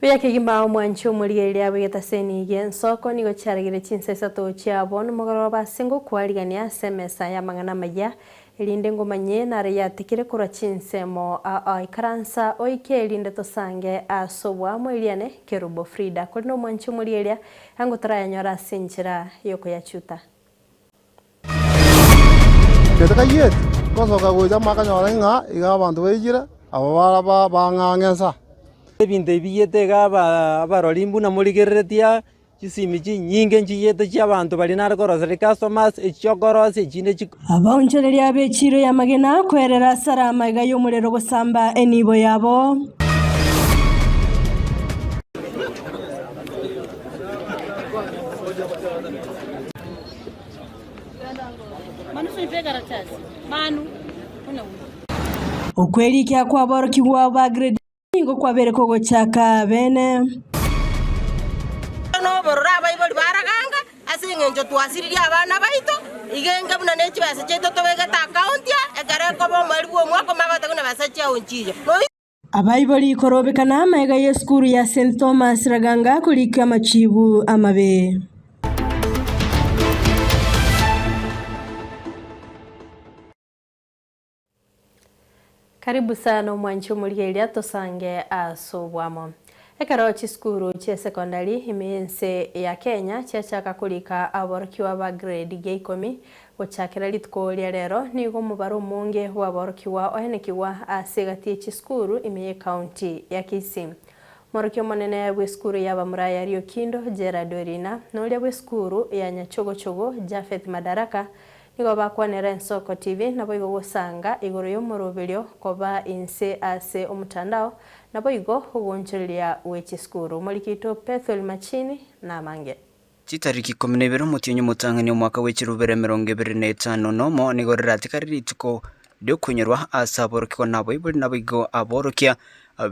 Buya kegima omwanchi omorigereria bw'egetaseni gi'ensoko nigo chiaragire chinsa isato chia bono mogoroba ase ngokwarigania ase emesa y'amang'ana amaya, erinde ngomanye nare yatekire korwa chinsemo aa ikaransa oike erinde tosange ase oboamo eriane Kerubo Frida. Korende omwanchi omorigereria ango torayanyore ase enchera y'okoyachuta. Gete kaiyeti, ngosoka gocha makanyora ng'a iga abanto baiyire, aba ba bang'ang'esa. Ebinto ebi biyete iga aba abarori mbuna morigereretie aa, chisimi chinyinge nchiyete chia abanto baria nare koroseria customers, echi chiokorosia echinde chiko. Abaonchoreria b'echiiro y'amagena kwerera asare amaiga y'omorero gosamba enibo yabo. Okwerikia kw'aborokigwa ba grade nigo kwabeire kogochaka bene. Nobororo abaibori baraganga ase engencho twasiririe abana baito, iga enga buna ne chibesa chiaito tobegete account aa, ekero ekoba omweri bw'omwaka omanye gotebi buna besa chiao nchiiyo. Abaibori korobekana amaiga y'esukuru ya St Thomas Raganga korika amachibu amabe. Karibu sana omwanchi omorigereria tosange ase obwamo. Ekero chisukuru chi'esekondari ime y'ense ya Kenya chiachaka korika aborokigwa ba grade gia ikomi Gochakera rituko ria rero nigo omobaro omonge bw'aborokigwa oenekigwa ase egati ye chisukuru ime y'ecounty ya Kisii. Omworokia omonene bw'esukuru y'abamura ya Riokindo Gerald Orina na oria bw'esukuru ya Nyachogochogo Japheth Madaraka nigo bakwanera Ensoko TV naboigo gosanga igoro y'omoroberio koba inse ase omotandao naboigo ogoonchoreria gwe chisukuru. Omoriki oito Pethuel Machini namange. Chitariki ikomi na ibere omotienyi omotang'ani omwaka bwe chirubere 25 nomo nigo riratigare rituko riokoinyorwa ase aborokigwa na abaibori naboigo aborokia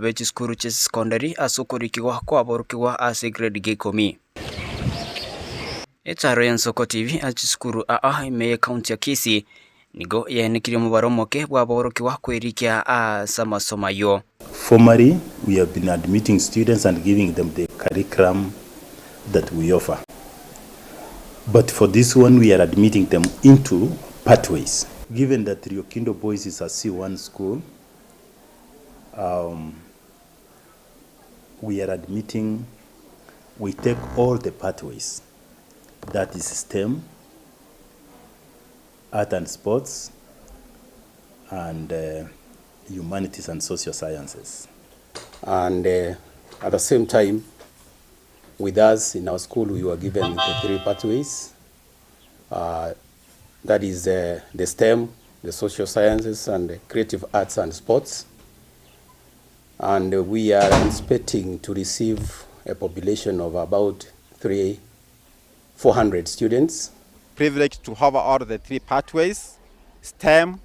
be chisukuru chia secondary ase okorikigwa kwaborokigwa ase egrade gia ikomi. Etaaro ya Nsoko TV ase chisukuru aa ime ye county ya Kisii nigo yaenekirie omobaro omoke bw'aborokigwa kwerikia ase amasomo ayio. Formally, we have been admitting students and giving them the curriculum that we offer. But for this one, we are admitting them into pathways. Given that Riokindo Boys is a C1 school, um, we are admitting, we take all the pathways. That is STEM, art and sports, and uh, humanities and social sciences. And uh, at the same time, with us in our school, we were given the three pathways. That is the STEM, the social sciences, and the creative arts and sports. And we are anticipating to receive a population of about three, 400 students. Privileged to cover all the three pathways, STEM,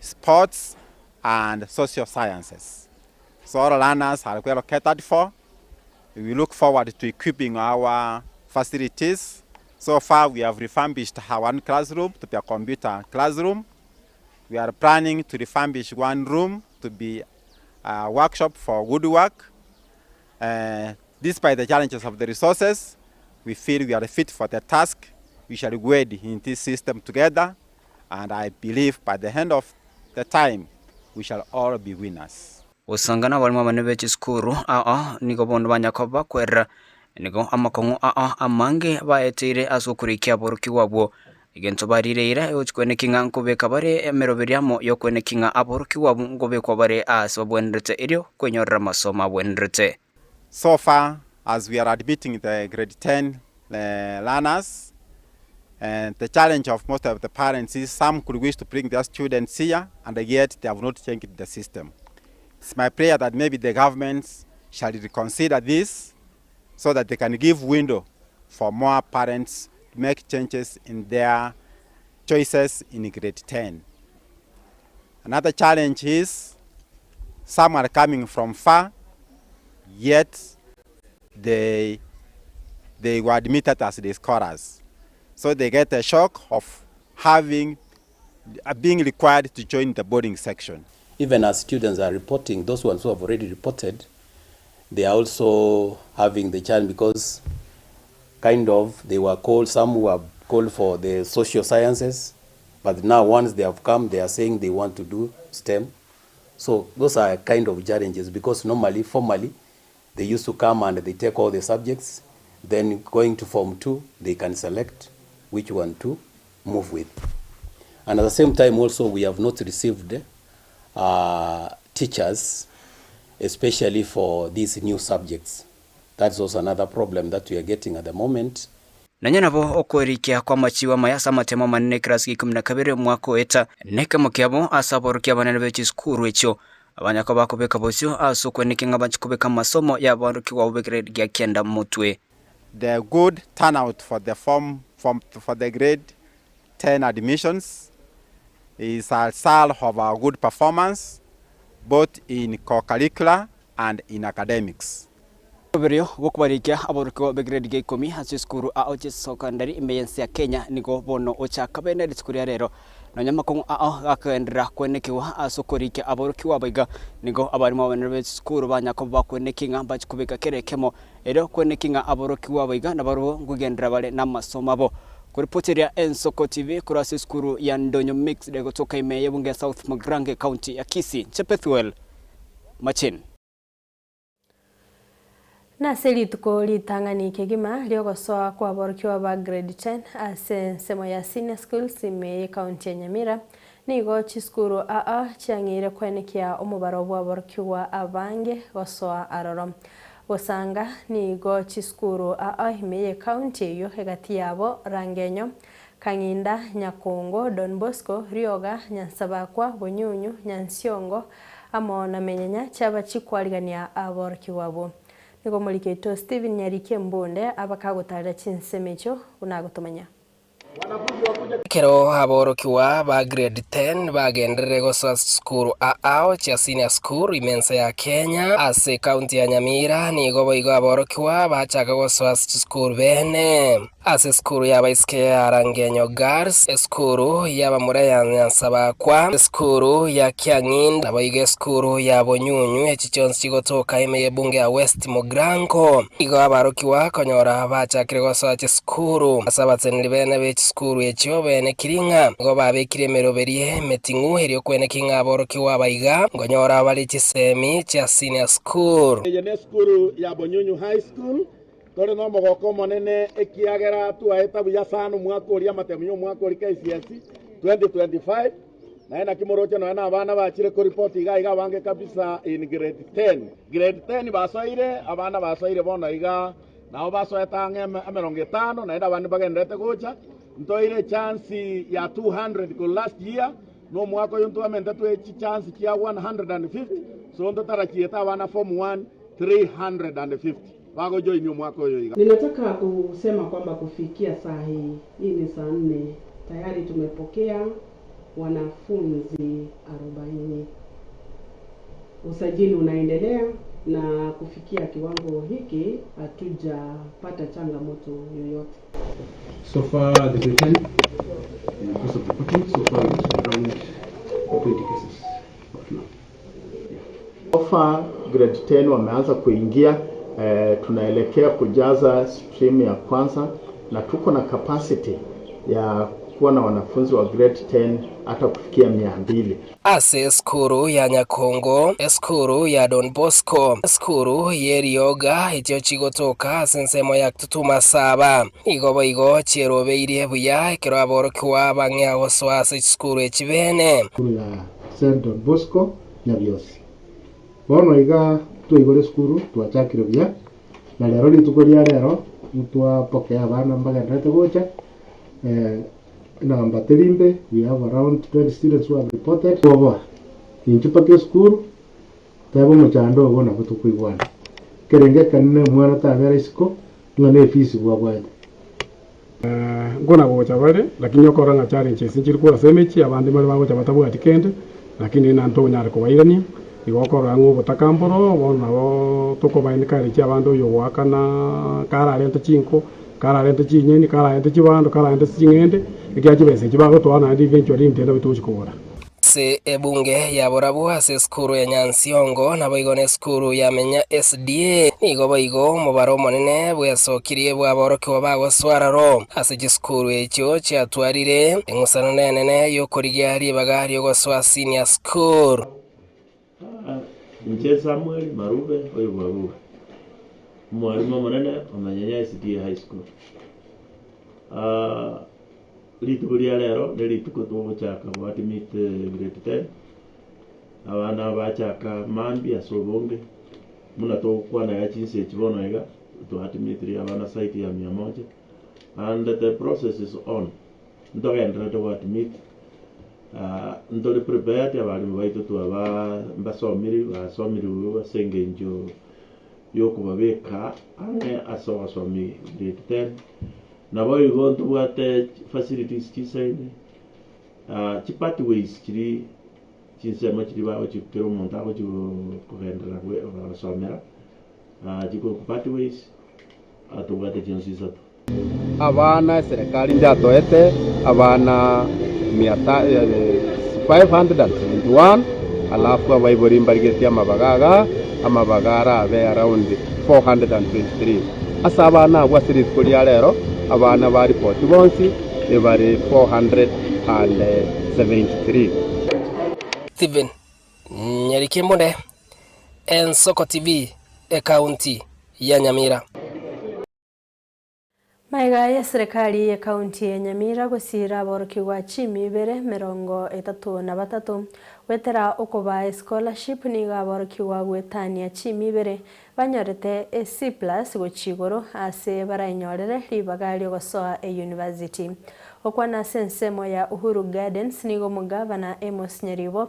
sports, and social sciences. So all learners are well catered for. We look forward to equipping our facilities. So far, we have refurbished our one classroom to be a computer classroom. We are planning to refurbish one room to be a workshop for woodwork. Despite the challenges of the resources, we feel we are fit for the task. We shall wade in this system together, and I believe by the end of the time, we shall all be winners. Gosanga nabarimo abanene be chisukuru ao nigo bono banya koba bakwerera, nigo amakong'u ao amange baeteire ase okorikia aborokigwa abwo. Egento barire eira egochia kweneki ng'a nkobeka bare emeroberio amo y'okweneki ng'a aborokigwa abwo nkobekwa bare aase babwenerete erio kwenyorera amasomo abwenerete. So far as we are admitting the grade 10 learners, and the challenge of most of the parents is some could wish to bring their students here and yet they have not changed the system. It's my prayer that maybe the governments shall reconsider this so that they can give window for more parents to make changes in their choices in grade 10. Another challenge is some are coming from far, yet they, they were admitted as the scholars. So they get a shock of having being required to join the boarding section. Even as students are reporting, those ones who have already reported, They are also having the challenge because kind of they were called, some were called for the social sciences, but now once they have come, they are saying they want to do STEM. So those are kind of challenges because normally, formally, they used to come and they take all the subjects, then going to Form 2, they can select which one to move with. And at the same time also, we have not received teachers, especially for these new subjects. That's also another problem that we are getting at the moment. Nonya nabo okwerikia kw'amachibo amaya ase amatemo amanene ekerasi gia ikomi na kabere omwaka oeta, nekemo kiabo ase aborokia abanene be chisukuru echio, abanyakwa bakobeka bosio ase okwenekia ng'a banche kobeka amasomo y'aborokigwa abo b'egrade gia kianda motwe. The good turnout for the form, form for the grade 10 admissions is a result of our good performance both in co-curricular and in academics. Oboberio bw'okobarikia aborokigwa b'egrade gia ikomi ase esukuru ao chi'esokondari ime y'ense ya Kenya nigo bono ochaka bene rituko ria rero. Nonya amakong'u ao gakogenderera kwenekigwa ase okorikia aborokigwa aba iga, nigo abarimu abanene b'echisukuru banya koba bakwenekia ng'a mbache kobeka kera ekemo erio kwenekia ng'a aborokigwa aba iga nabarobwo nkogenderera bare namasomo abo. Koripoteria Ensoko TV korwa ase esukuru ya Ndonyo Mixed egotoka ime y'ebunge ya South Mugirango ecounty ya Kisii, inche Bethuel Machin. Nase rituko ritang'ani kegima riogosoa kw'aborokigwa ba grade 10 ase ensemo ya senior schools ime y'ecounty ya Nyamira, nigo chisukuru aa chiang'eire koenekia omobaro bw'aborokigwa abange gosoa aroro. Gosanga nigo chisukuru aa ime y'ecounty eyio egati yabo Rangenyo, Kang'inda, Nyakongo, Don Bosco, Rioga, Nyansabakwa, Bonyunyu, Nyansiongo, amo na Menyenya chiaba chikwarigania aborokigwa abwo. Nigo omoriki oito Stephen Nyariki Embunde abakagotarera chinsemo echio buna agotomanya. Ekero aborokigwa ba grade 10 bagenderere gosoa chisukuru aao chia senior school ime ense ya Kenya ase ekaunti ya Nyamira, nigo boigo aborokigwa bachaka gosoa ase chisukuru bene. Ase esukuru y'abaiseke ya Rangenyo Girls, esukuru y'abamura ya Nyansabakwa, esukuru ya Kiang'inda, naboigo esukuru ya Bonyunyu, echi chionsi chigotoka ime y'ebunge ya West Mugirango. Igo abarokigwa konyora bachakire gosoa chisukuru. Ase abatseneri bene be chisukuru echio benekiri ng'a nigo babekire emeroberio emeting'u erio kweneki ng'a aborokigwa aba iga nkonyora bare chisemi chia senior school. Eye nesukuru ya Bonyunyu High School. Tore nomogoko omonene ekiagera twaeta buya sana omwaka oria amatemu y'omwaka oria KCSE 2025. Naye naki moroche nonya na abana bachire koripoti iga iga abange kabisa in grade 10. Grade 10 basoire, abana basoire bono iga nabo basoete ang'e emerongo etano naende abande mbagendererete gocha. Ntoire echance ya 200 korwa last year, na omwaka oyo ntwamentetwe chichance chia 150, so ntotarachiete abana form 1 350 bagojoinia omwaka oyo iga. Ninataka kusema kwamba kufikia saa hii, hii ni saa nne, tayari tumepokea wanafunzi 40. Usajili unaendelea na kufikia kiwango hiki hatujapata changamoto yoyote. So far the grade 10, in the course of reporting, so far it's around 20 cases up to now. So far grade 10 wameanza kuingia, tunaelekea kujaza stream ya kwanza na tuko na capacity ya kuwa na wanafunzi wa grade 10 hata kufikia 200. Ase esukuru ya Nyakongo, esukuru ya Don Bosco, esukuru y'erioga echio chigotoka ase ensemo ya Kitutu Masaba. Igo boigo chierobeirie buya ekero aborokigwa bang'ea gosoa ase chisukuru echi bene. Esukuru ya St Don Bosco Nyabiosi. Bono iga twaigure esukuru twachakire buya, na rero rituko ria rero ntwapokea abana mbagenderete gocha, enamba teri mbe, we have around 20 students who have reported. Koboa inche mpaka esukuru tebe omochando ogo nabo tokoigwana. Ekerenge ekenene omwana tabera isiko ng'a na efees bwabwate. Nkona gocha bare, lakini okorora ng'a challenges nchiri korwa ase emechie, abande mbare bagocha batabwati kende, lakini naende tokonyara kobairania, igo okorora ng'a obotaka mboro, bono nabo tokoba encourage abande oyo ogoakana kararente chinko, kararente chinyeni, kararente chibando, kararente ching'ende, ekiagera chibesa echi bagotwara naende eventually intende nabo togochi kogora. Ase ebunge ya Borabu ase esukuru ya Nyansiongo, naboigo nesukuru ya Menya SDA, nigo boigo omobaro omonene bwesokirie bw'aborokigwa bagosoa aroro. Ase chisukuru echio chiatwarire eng'usano nenene y'okorigia ribaga ri'ogosoa senior school. Inche Samweli Marube oyo bw'Abuga, omwalimu omonene o Manyanya SDA High School. Rituko ria rero ne rituko togochaka goadmit grade 10, abana bachaka mambia ase obonge, buna togokwana iga chinsa echi bono iga, twaadmitire abana zaidi ya mia moja, and the process is on, ntogendererete goadmit. Ntore prepared, abalimu baito twaba mbasomiri, basomirigwe ase engencho yokobabeka ang'e ase ogosomi grade 10. Naboigo ntobwate facilities chisaine, chipathways chiria chinsemo chiria bagochi kera omonto agochi kogenderera gosomera, chikorokwa pathways, tobwate chionsi isato. Abana eserekari njatoete abana mia 571, alafu abaibori mbarigetie amabaga iga, amabaga arabe around 423. Ase abana abwo ase rituko ria rero, abana ba ripoti bonsi ebare 473. Stephen Nyarikembunde, Ensoko TV, Ekaunti ya Nyamira. Magega y'eserekari y'ecounty ya Nyamira gosiira aborokigwa chimi ibere 33 goetera okobaa escholarship nigo aborokigwa goetania chimi ibere banyorete e C plus gochia igoro ase barainyorere ribaga riogosoa eyunivasiti. Gokwana ase ensemo ya Uhuru Gardens nigo omogavana Amos Nyaribo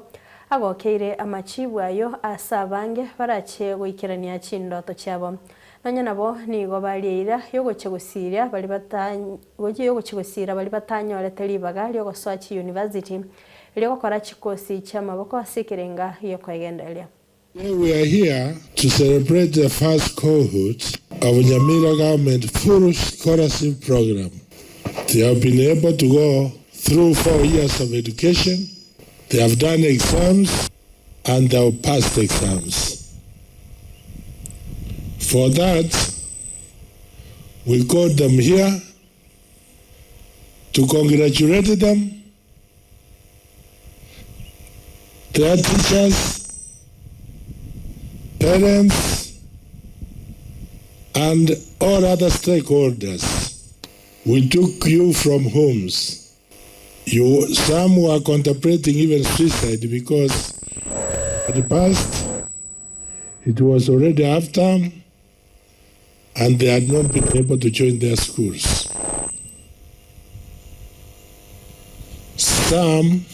agokeire amachibu ayio ase abange barache goikerania chindoto chiabo. Nonya nabo nigo baria eira y'ogochia gosiria baria y'ogochia gosiira baria batanyorete ribaga ri'ogosoa chiyunivasiti, erio gokora chikosi chi'amaboko ase ekerenga gi'okoegendereria. Today we are here to celebrate the first cohort of Nyamira Government Full Scholarship Program. They have been able to go through 4 years of education, they have done exams and they have passed exams. For that, we called them here to congratulate them, their teachers, parents, and all other stakeholders. We took you from homes. Some were contemplating even suicide because at the past it was already half term and they had not been able to join their schools. Some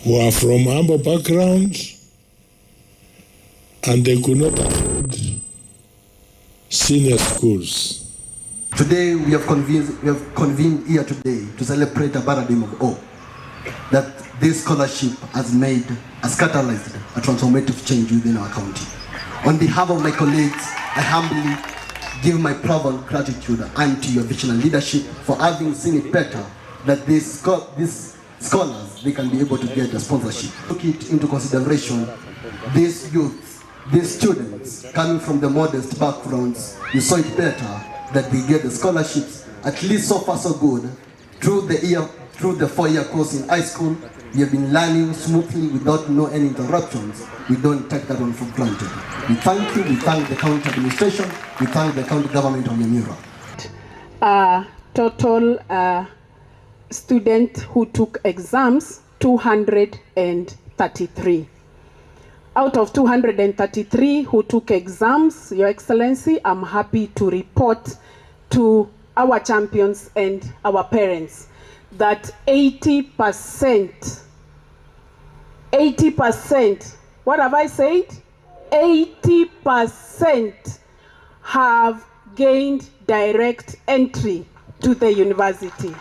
were from humble backgrounds and they could not afford senior schools. Today we have convened here today to celebrate a paradigm of hope that this scholarship has made, has catalyzed a transformative change within our county. On behalf of my colleagues, I humbly give my profound gratitude unto your visionary leadership for having seen it better that these scholars, they can be able to get a sponsorship. Took it into consideration, these youths, these students coming from the modest backgrounds, you saw it better that they get the scholarships. At least so far so good. Through the 4-year course in high school, we have been learning smoothly without no any interruptions. We don't take that one for granted. We thank you, we thank the county administration, we thank the county government of Nyamira. Total student who took exams 233. Out of 233 who took exams, Your Excellency, I'm happy to report to our champions and our parents that 80%, 80%, what have I said? 80% have gained direct entry to the university.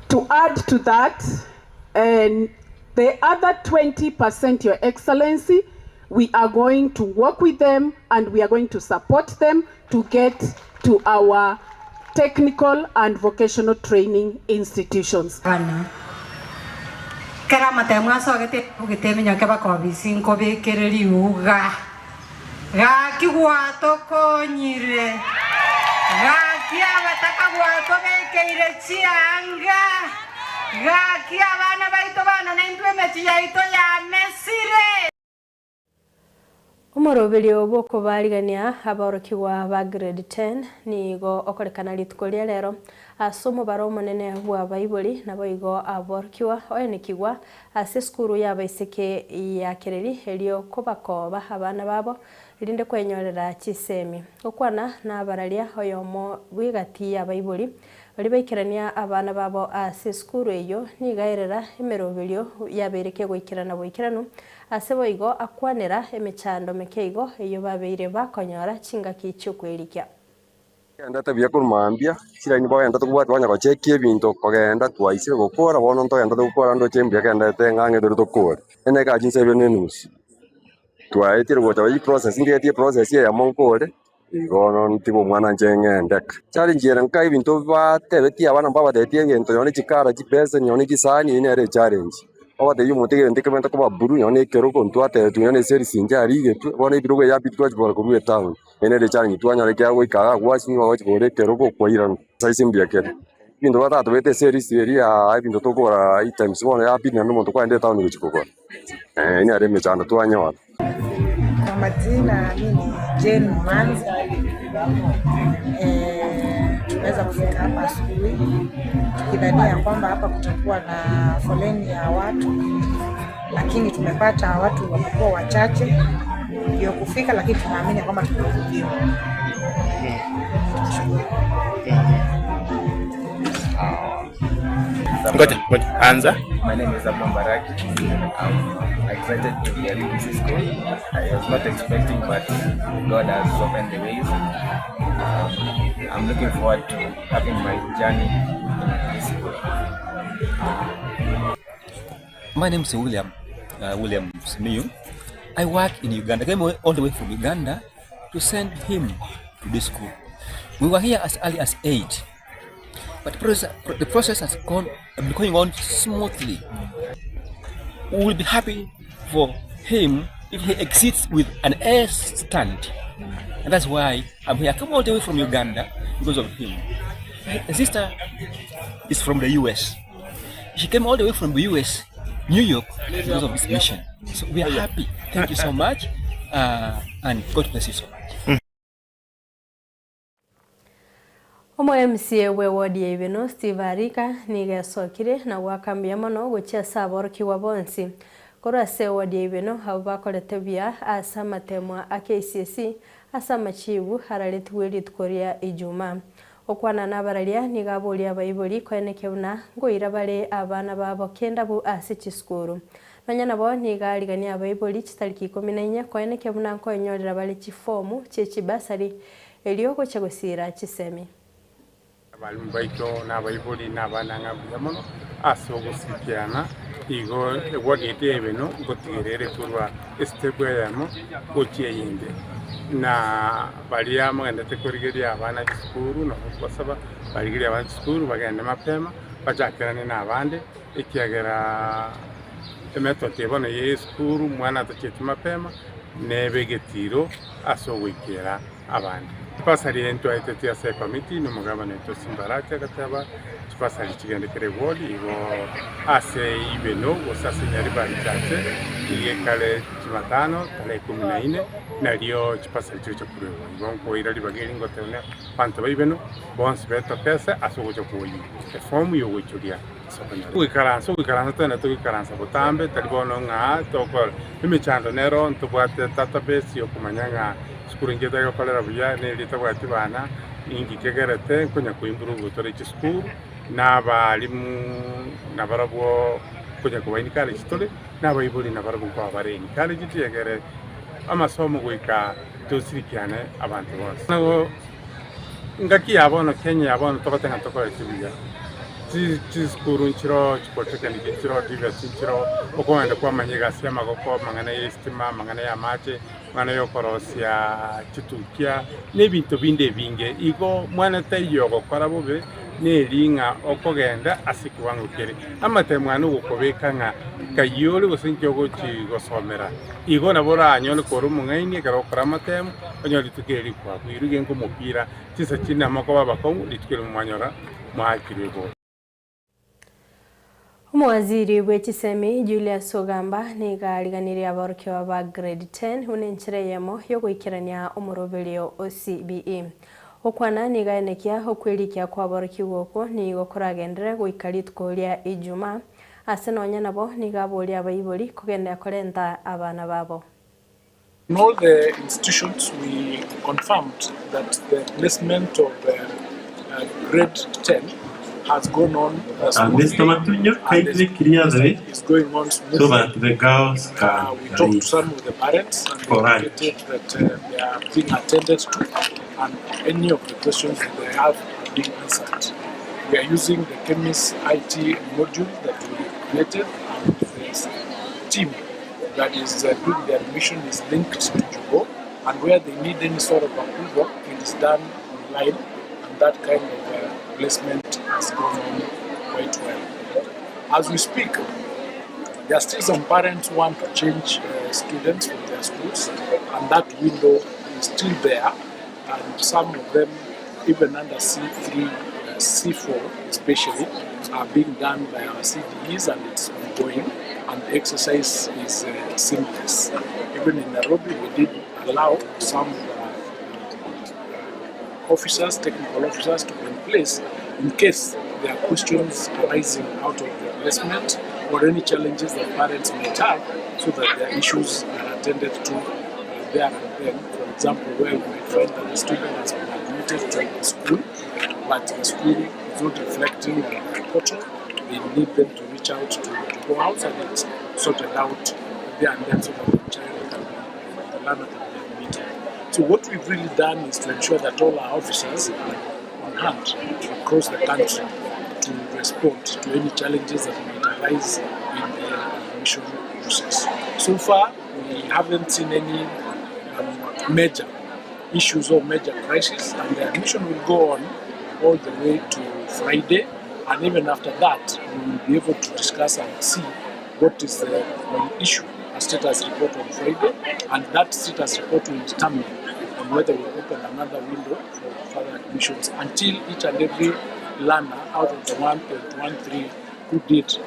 To add to that, and the other 20%, Your Excellency, we are going to work with them and we are going to support them to get to our technical and vocational training institutions. Kera amatemo asogete ogete eminyoke bakobisi nkobekere riuga gaki gwatokonyire gaki abataka gwatobekeire chianga gaki abana baito bana naintwe emechi yaito yamesire. Omoroberio bw'okobarigania aborokigwa ba grade 10 nigo okorekana rituko ria rero ase omobaro omonene bw'abaibori naboigo aborokigwa oenekigwa ase esukuru y'abaiseke ya Kereri erio kobakoba abana babo erinde kwenyorera chisemi. Gokwana nabararia oyomo bw'egati y'abaibori Baria baikerania abana babo ase esukuru eyio nigo aerera emeroberio yabeire kegoikerana boikeranu, ase boigo akwanera emechando meke igo eyio babeire bakonyora chingaki chi'okwerikia. Togendete buya korwa mambia, chiraini bogenda tokobwati konya gochekia ebinto kogenda twaisire gokora bono ntogenda togokora ndoche mbuya kendete ng'a ng'e tore tokore. Ene ekaa chinsa ibere na enusu, twaetire gocha gochi process ngetie process eyemo nkore. Igo ntiga omwana inche ng'ende. Challenge ere nka ebinto batebetie abana mbabatebetie egento nonye ne chikara chibeseni nonye ne chisani eyio nere echallenge. Obatebie omonto egento ekebwenerete koba blue nonye na ekerogo ntwatebetigwe nonye na eserisi inche arigetwe, bono ebirogo ebi yabidi twachibora korwa etown. Eyio nere echallenge twanyora ekiagera goika igaa gwasinywa gwachibora ekerogo kwairana. Saisi mbuya kere, ebinto batatobete eserisi eria ebinto tokogora items bono yabidi naende omonto kwagenda etown gochia kogora. Eyio nere emechando twanyora. Kwa majina mi ni Jane Mumanzi. Eh, tumeweza kufika hapa asubuhi tukidhania ya kwamba hapa kutakuwa na foleni ya watu, lakini tumepata watu wamekuwa wachache ndio kufika, lakini tunaamini ya kwamba tumevuviwa. Tunashukuru. Ngoja, ngoja, anza. My name is Abdul Baraki. I'm excited to be at this school. I was not expecting, but God has opened the ways. I'm looking forward to having my journey in this school. My name is William, William Simiyu. I work in Uganda. I came all the way from Uganda to send him to this school. We were here as early as 8, but the process has been going on smoothly. We will be happy for him if he exits with an A stand. And that's why I'm here. I come all the way from Uganda because of him. My sister is from the US. She came all the way from the US, New York, because of this mission. So we are happy. Thank you so much. And God bless you so much. Omo MCA bwe ward ya Ibeno Steve Arika nigo esokire na goaka mbuya mono gochia ase aborokigwa bonsi korwa ase eward ya Ibeno abwo bakorete buya ase amatemwa a KCSE ase amachibu araretigwe rituko ria Ijumaa. Gokwana nabararia nigo aboria abaibori koenekia buna nkoira bare abana babo kendabu ase chisukuru. Nonya nabo nigo ariganie abaibori chitariki ikomi na inye koenekia buna nkoenyorera bare chifomu chie chibasari erio gochia gosiira chisemi. Abalimu baito na abaibori na abana ng'a mbuya mono ase ogosirikiana, igo eward yaito ya Ibeno ngotigera ere korwa estep eyemo gochia eyende. Na baria mogendete korigeria abana chisukuru nabo nkobasaba barigerie abana chisukuru bagende mapema bachakerane na abande ekiagera emethod eye bono ya esukuru mwana atacheti mapema nebe egetiro ase ogoikera abande. Chibasari eye ntwaetetie ase ekomiti na omogabana oito Simbarati agateba chibasari chigende kera eward igo ase Ibeno gose ase Nyaribari Chache iga ekare Jumatano tarehe ikomi na ine nario chibasari chigocha koruegwa. Igo nkoira ribaga eri ngoteba ng'a abanto ba Ibeno bonsi betokese ase ogocha kwoyia efomu yogoichoria ase okonyora. Goikaransa ogoikaransa togende togoikaransa botambe tari bono ng'a tokora emechando nero ntobwate database yokomanya ng'a Sukuru inche tari gokorera buya, neri etabwati bana, ninki kegerete nkonya koimprove tore chisukuru, na abalimu nabarabwo nkonya koba encourage tore, na abaibori nabarabwo nkoba bare encouraged egere amasomo goika tosirikiane abanto bonsi. Nago ngaki ya bono Kenya ya bono togoteba ng'a tokoreti buya, Chisukuru nchiroo, chipolytechnic nchiroo, TVETs nchiroo, okogenda kwamanya egasi y'amagoko, amang'ana y'estima, amang'ana y'amache, amang'ana y'okorosia chitukia, na ebinto binde ebinge. Igo mwana taiyo ogokora bobe, neri ng'a okogenda ase ekiwango kere. Amatemo aya nogokobeka ng'a kayio ore gose inki ogochi gosomera. Igo nabo oranyore kore omong'aini ekero ogokora amatemo, onyore rituko eri rikwabuirwe iga nkomopira chinsa chinde amakoba abakong'u, rituko erimo mwanyora mwaakirwe igoro. Omowaziri bwe chisemi Julius Ogamba nigo ariganirie aborokigwa ba grade 10 buna enchera eyemo yogoikerania omoroberio o CBE. Gokwana nigo aenekia okwerikia kw'aborokigwa okwo nigo koragenderere goika rituko ria Ijumaa, ase nonya nabo nigo aboria abaibori kogenderera korenta abana babo. In all the institutions we confirmed that the placement of grade 10 has gone on Mr. smoothly Matunyo, and kindly clear the way is going on so smoothly. that the girls can We talked to leave some of the parents and they for lunch. indicated that they are being attended to and any of the questions that they have are being answered. We are using the CHEMIS IT module that we created and the team that is doing the admission is linked to Jugo, and where they need any sort of approval, it is done online, and that kind of placement has gone on quite well. As we speak, there are still some parents who want to change students from their schools, and that window is still there, and some of them, even under C3, C4 especially, are being done by our CDEs, and it's ongoing, and the exercise is seamless. Even in Nairobi, we did allow some officers, technical officers, to be in place in case there are questions arising out of the placement or any challenges that parents might have, so that their issues are attended to there and then. For example, where you might find that the student has been admitted to a school, but the school is not reflecting on the portal, they need them to reach out to the house and it's sorted out there and then so that the child can be, the learner can be admitted. So what we've really done is to ensure that all our officers are on hand across the country to respond to any challenges that might arise in the admission process. So far, we haven't seen any major issues or major crisis, and the admission will go on all the way to Friday, and even after that, we will be able to discuss and see what is the issue, a status report on Friday, and that status report will determine on whether we open another window for further admissions until each and every learner out of the 1.13 who did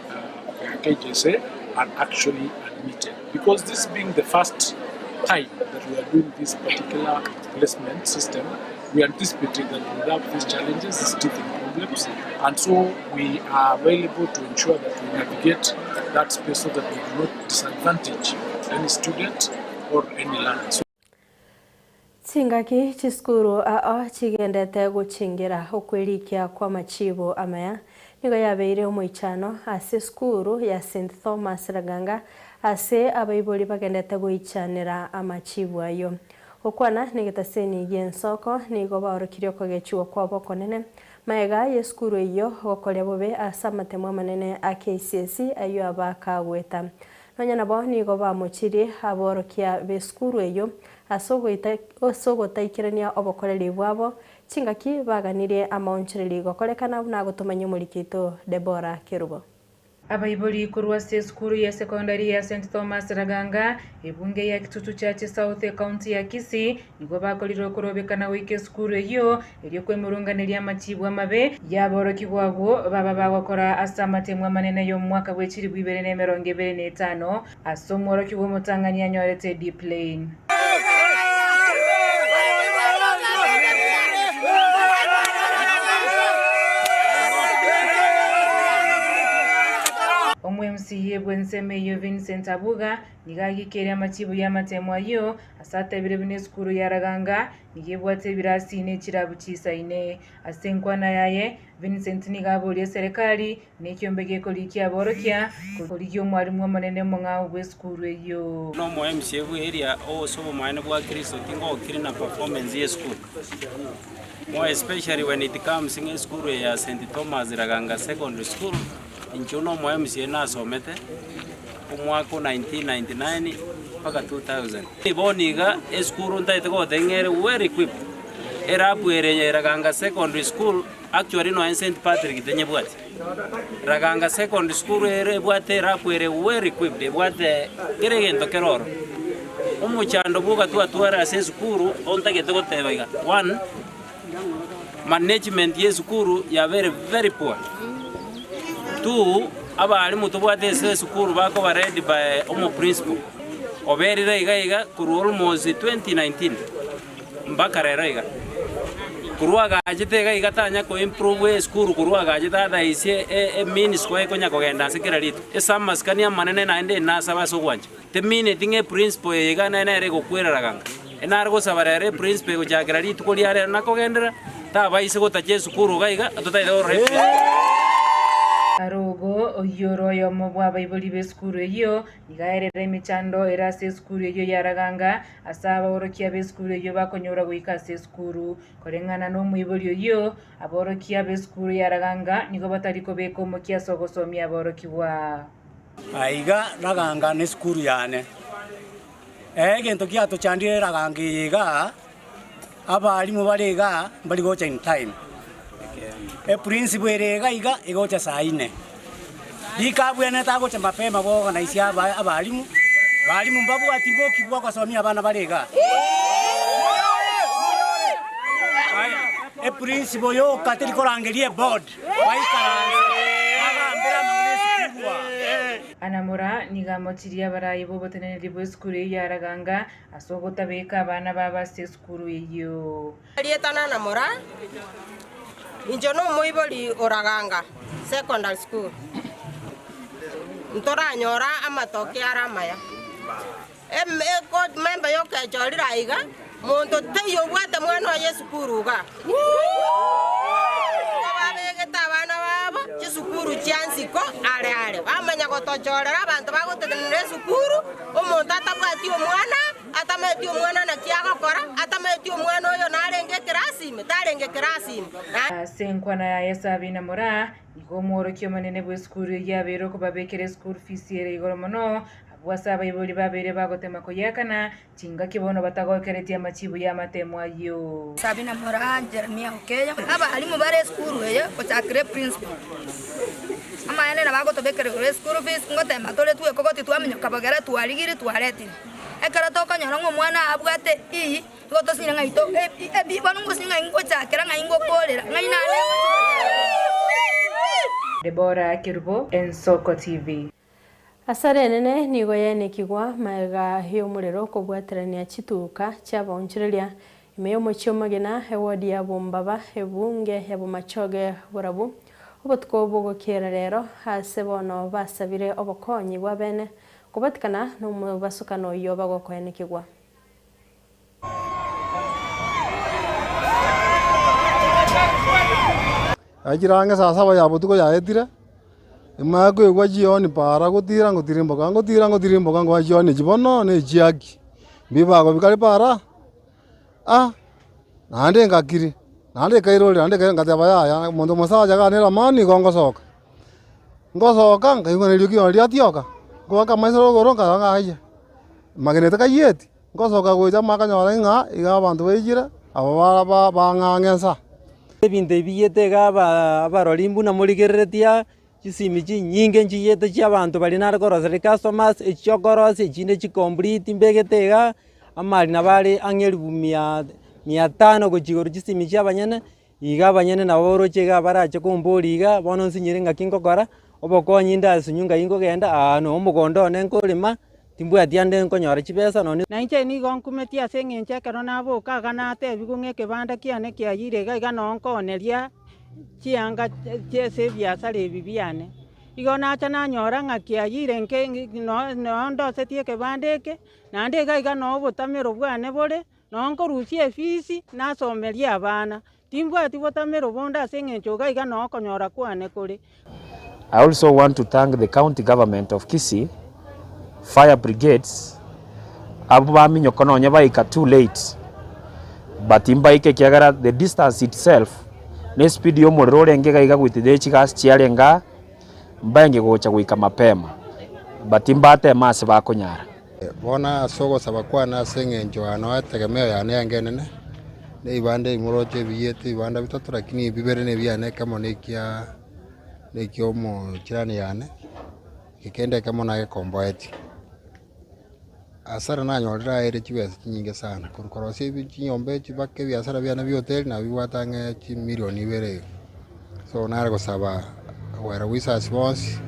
their KJSEA are actually admitted. Because this being the first time that we are doing this particular placement system, we anticipated that we would have these challenges, these teething problems, and so we are available to ensure that we navigate that space so that we do not disadvantage any student or any learner. So Chingaki chisukuru ao chigendete gochingera okwerikia kw'amachibo amaya nigo yabeire omoichano ase esukuru ya St Thomas Raganga ase abaibori bagendete goichanera amachibo ayio. Gokwana negetaseni gi'ensoko nigo baorokirie okogechigwa kwabo okonene maega y'esukuru eyio gokoria bobe ase amatemo amanene a KCSE ayio abakagweta. Nonya nabo nigo bamochirie aborokia b'esukuru eyio ase ase ogotaikerania obokoreri bwabo, chingaki baganirie amaonchoreri gokorekana buna agotomanyia omoriki oito Deborah Kerubo. Abaibori korwa ase esukuru ya secondary ya St Thomas Raganga, ebunge ya Kitutu Church South ecounty ya Kisii, nigo bakorire okorobekana goika esukuru eyio erio kwemurunganeria amachibu amabe y'aborokigwa abwo baba bagokora ase amatemo amanene y'omwaka bwe chilifu ibere na emerongo ebere na etano ase omworokigwa omotang'ani anyorete D plain. Omo-MCA bw'ensemo eyio Vincent Abuga nigo agikeire amachibu y'amatemo ayio ase atebire buna esukuru ya Raganga nigo ebwate ebirasi ne chirabu chisaine. Ase enkwana yaye, Vincent nigo aboria eserekari nekiombe gekorikia aborokia korigia omwalimu omonene omong'ao bw'esukuru eyio. Buna omo MCA bwe area ose obomaene bwa Kristo tingokire na performance ye esukuru. More especially when it comes ng'a esukuru eye ya St. Thomas Raganga Secondary School, inche buna omo MCA nasomete omwaka o 1999 mpaka 2000. Bono iga esukuru ntagete goteba ng'a ere well equipped, elab ere ya Raganga Secondary School actually nonya St. Patrick tenyebwati. Raganga Secondary School ere ebwate elab ere well equipped, ebwate kera egento kere ororo. Omochando bwogatwatwara ase esukuru ontagete goteba iga, one, management ya esukuru yabeire very poor. Two, abalimu tobwate ase esukuru bakoba led by omo principal oberire iga iga korwa almost 2019 mpaka rero iga. Korwa agachete iga iga tanya ko improve esukuru korwa agachete otherwise e means ekonya kogenda ase kera rituko. Ase amasikani amanene naende nasaba ase ogwancha. Temineti ng'a eprinciple eye iga nere egokwerera ganga. Enare gosaba rero eprinciple egochakera rituko ria rero nakogenderera, tabaise gotacha esukuru iga iga, totaete korora eprinciple. Arogo oyio ore oyomo bw'abaibori b'esukuru eyio nigo aerera emechando ere ase esukuru eyio ya Raganga ase abaorokia b'esukuru eyio bakonyora goika ase esukuru. Koreng'ana nomoibori oyio, aborokia b'esukuru ya Raganga nigo batari kobeka omokia ase ogosomia aborokigwa. Aiga Raganga nesukuru yane. Egento giatochandire Raganga eye igaa, abalimu bare igaa mbari gocha in time. Eprinciple ere iga iga egocha saa ine. Rika abwenerete agocha mapema goorganize aba abalimu, balimu mbabwati boki bwa gosomia abana bare igaa. Eprinciple yoka teri korangeria eboard, baikaranse bagambere amang'ana esukuru aa. Anamora nigo amochirie abarayi b'oboteneneri bw'esukuru eyio ya Raganga ase ogotabeka abana babo ase esukuru eyio. Erieta Nanamora, inche nomoibori o Raganga Secondary School. Ntoranyora amatoke are amaya. Memba yokechorire aiga, monto taiyo obwate mwana oye esukuru iga. Nigo babegete abana babo chisukuru chia nsiko are are, bamanya gotochorera abanto bagotenenera esukuru, omonto atabwati omwana, atamaeti omwana naki agokora, atamaeti omwana oyo narenge ekerasi ime, tarenge ekerasi ime. Ase enkwana yaye Sabina Moraa, nigo omworokia omonene bw'esukuru eyio abeire okobabekera eschool fees ere igoro mono, abwo ase abaibori babeire bagotema koyeakana, chingaki bono batagokeretie amachibu y'amatemo ayio. Sabina Moraa, Jeremia Okeyo, abalimu bare esukuru eye gochakera eprinciple. Amaene nabo agotobekera igoro eschool fees, ngotema tore twekogoti twaminyoka bogere twarigire twaretire. Ekero tokonyora ng'a omwana abwate E, igo tosinyire ng'a ito e B bono ngosinya ng'ai ngochakera ng'ai ngokorera ng'ai nane Deborah Kerubo, Ensoko TV. Asara enene nigo yaenekigwa magega y'omorero kobwaterania chituka chi'abaonchoreria ime y'omochie omogina, ewodi ya Bombaba, ebunge ya Bomachoge Borabu. Obotuko bw'ogokiera rero ase bono basabire obokonyi bw'abene kobatikana nomobasokano oyio bagokoenekigwa. Yachire ang'e saa saba ya botuko yaetire, emanye koigwa chioni paara gotira ngotirimboka ngotira ngotirimboka ngoa chioni echi bono na echiaki, mbibago bikare paara ah, naende ngakiri, naende ekairorera naende ekairorera ngateba yaya omonto omosacha iga nere amani igo ngosoka. Ngosoka nkaigwa na eriogi riane riatioka, nkoaka amaiso rogoro nkarora ng'a ayia, magena etakayieti. Ngosoka gocha makanyora ng'a iga abanto baikire, aba ba bang'ang'e nsa. Ebinto ebi biyete iga aba abarori mbuna morigereretie aa, chisimi chinyinge nchiyete chia abanto baria nare koroseria customers, echi chiokorosia echinde chicomplete mbegete igaa, amari nabo are ang'e elifu mia mia tano gochia igoro chisimi chia abanyene, iga abanyene nabo oroche iga barache komboria iga, bono nsinyire ng'aki ngokora, obokonyi ndasunywe ngai nkogenda aa no omogondo one nkorema, timbwati ande nkonyora chibesa nonye. Na inche nigo nkumetie ase engencho ekero naboka iga natebigwe ng'a ekebanda kiane kiayire iga iga noo nkooneria chianga chi'ase ebiasara ebi biane. Igo nacha nanyora ng'a kiayire nke noo noo ndosetie ekebanda eke, naende iga iga noo obotamero bwane bore, Noo nkorusia efisi, nasomerie abana. Timbwati botamero bonde ase engencho iga iga noo okonyora kwane kore. I also want to thank the county government of Kisii, fire brigades, abwo baminyoka nonye baika too late, But mbaike ekiagera the distance itself na espeed ya omorero orenge iga iga goetete chigasi chiarenge aa, mbaenge gocha goika mapema, but mbateme ase bakonyara. Bono ase ogosaba kwane ase engencho yane etegemeo yane yange enene, na ebibanda ebi moroche ebiyete ebibanda bitato lakini bibere nebiane ekemo nekia nekia omochirani yane, ekende ekemo nagekomboetie. Hasara nanyorire aere chibesa chinyinge sana, korwa korosia ebi chinyomba echi mpaka ebiasara biane bia hoteli nabibwate ang'e chimilioni ibere iga. So nare gosaba well wishers bonsi,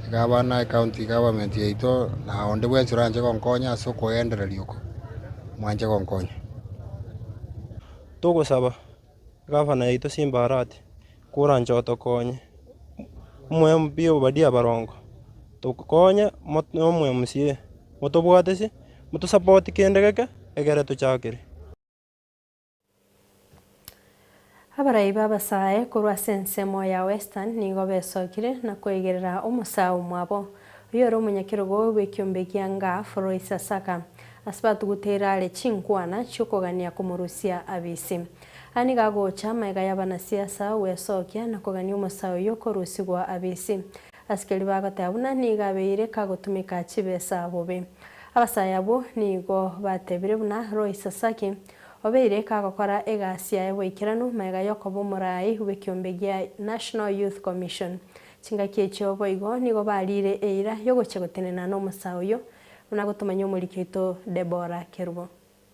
iga abana ecounty government yaito na onde bwensi oranche gonkonya ase okogendereria oko, mwanche gonkonya. Togosaba gavana yaito Simba Arati koranche otokonye, omo MP Obadia Barongo, tokonye na omo MCA, motobwatesie, motosapoti kende geke, egere tochakere. Abarai b'abasae korwa ase ensemo ya Western nigo besokire na koigerera omosae omwabo, oyio ore omonyakerogo bw'ekiombe gia Ngaf Roy Sasaka, ase batuguteire are chinkwana chi'okogania komorusia abisi. Aya nigo agocha amaiga y'abanasiasa gwesokia na kogania omosae oyio korusigwa abisi. Asikeri bagoteba buna nigo abeire kagotumeka chibesa bobe. Abasae abwo nigo batebire buna Roy Sasaki Obeire kagokora egasi yaye boikeranu magega y'okoba omoraai bw'ekiombe gia National Youth Commission. Chingaki echio boigo nigo bariire eira y'ogochia gotenena nomosae oyio, buna gotomanya omoriki oito Deborah Kerubo.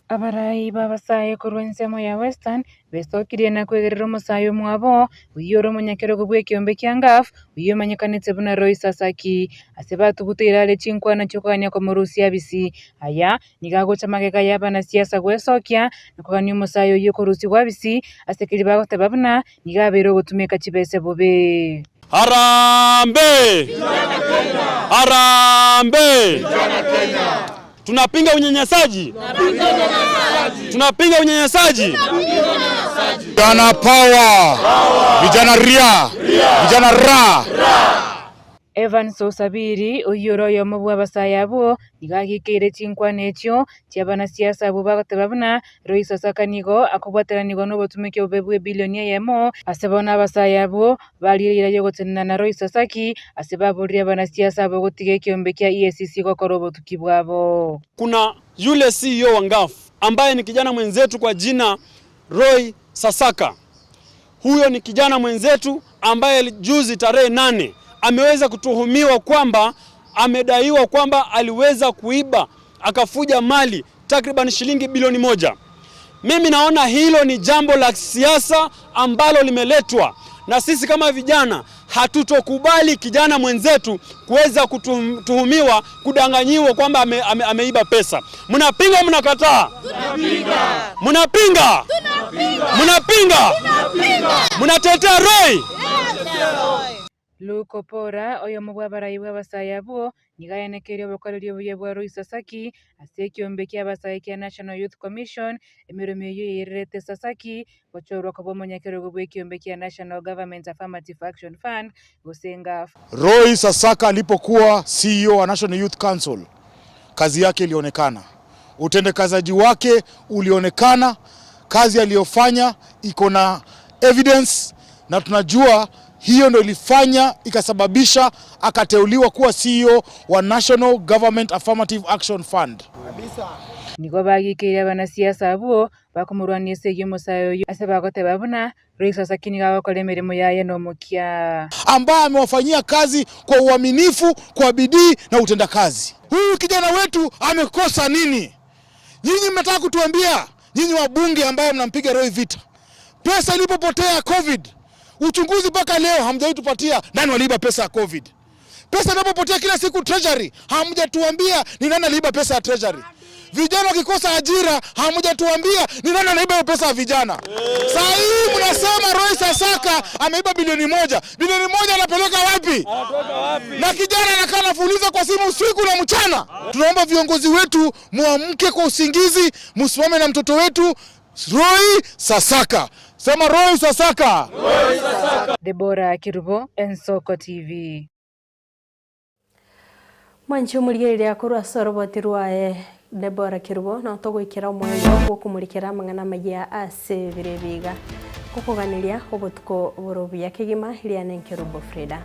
Abarai b'abasae korwa ensemo ya Western besokirie na kwegerera omosae omwabo, oyio ore omonyakerogo bw'ekiombe kia Ngaf, oyio omanyekanete buna Roy Sasaki, ase batuguteire are chinkwana chi'okogania komorusia abisi. Aya Nigo agocha magega y'abanasiasa gwesokia na kogania omosae oyio korusigwa abisi ase keria bagoteba buna nigo abeire ogotumeka chibese bobe. Harambee! Harambee! Tunapinga unyanyasaji! Tunapinga unyanyasaji! Vijana power! Vijana ria! Vijana ra! Evans Osabiri, oyio ore oyomo bw'abasae abwo, nigo agikeire chinkwana echio chi'abanasiasa abwo bagoteba buna Roy Sasaka nigo akobwateranigwa nobotumeki obobe bw'ebilioni eyemo. Ase bono abasae abwo barire eira y'ogotenena na Roy Sasaki ase baborire abanasiasa abwo gotiga ekeombe kia EACC gokora obotuki bwabo. Kuna yule CEO wa Ngaf ambaye ni kijana mwenzetu kwa jina Roy Sasaka. Huyo ni kijana mwenzetu ambaye juzi tarehe 8 ameweza kutuhumiwa kwamba amedaiwa kwamba aliweza kuiba akafuja mali takriban shilingi bilioni 1. Mimi naona hilo ni jambo la siasa ambalo limeletwa na sisi kama vijana hatutokubali kijana mwenzetu kuweza kutuhumiwa kudanganyiwa kwamba ameiba pesa. Mnapinga, mnakataa? Mnapinga? Mnapinga? Mnatetea Roy? Luke Opora, oyomo bw'abarai bw'abasae abwo, nigo aenekeire obokoreri obuya bwa Roy Sasaki ase ekiombe ki'abasae kia National Youth Commission, emeremo eyio yairerete Sasaki gochorwa koba omonyakerogo bw'ekiombe kia National Government Affirmative Action Fund, gose NGAAF. Roy Sasaka alipokuwa CEO wa National Youth Council, kazi yake ilionekana, utendekazaji wake ulionekana, kazi aliyofanya iko na evidence, na tunajua hiyo ndio ilifanya ikasababisha akateuliwa kuwa CEO wa National Government Affirmative Action Fund. Nigo bagikeire abanasiasa abwo bakomorwania esegi omosae oyio ase bagoteba buna Roy Sasaki nigo agokora emeremo yaye nomokia. Ambaye amewafanyia kazi kwa uaminifu, kwa bidii na utendakazi. Huyu kijana wetu amekosa nini? Nyinyi mnataka kutuambia, nyinyi wabunge ambayo mnampiga Roy vita, pesa ilipopotea COVID, uchunguzi mpaka leo hamjaitupatia nani waliiba pesa ya COVID. Pesa inapopotea kila siku treasury, hamjatuambia ni nani aliiba pesa ya treasury. Vijana wakikosa ajira, hamjatuambia ni nani anaiba hiyo pesa ya vijana. Saa hii mnasema Roy Sasaka ameiba bilioni 1. Bilioni 1 anapeleka wapi? Na kijana anakaa anafuliza kwa simu usiku na mchana. Tunaomba viongozi wetu muamke kwa usingizi, msimame na mtoto wetu Roy Sasaka. Sema Roy Sasaka. Roy Sasaka. Deborah Kirubo, Ensoko TV. Mwanche omorigereria korwa ase oroboti rwaye. Deborah Kerubo notogoikera omoerio bw'okomurikera amang'ana amayia ase ebiro ebi iga. Ngokoganeria obotuko bore obuya kegima, riane Nkerubo Frida.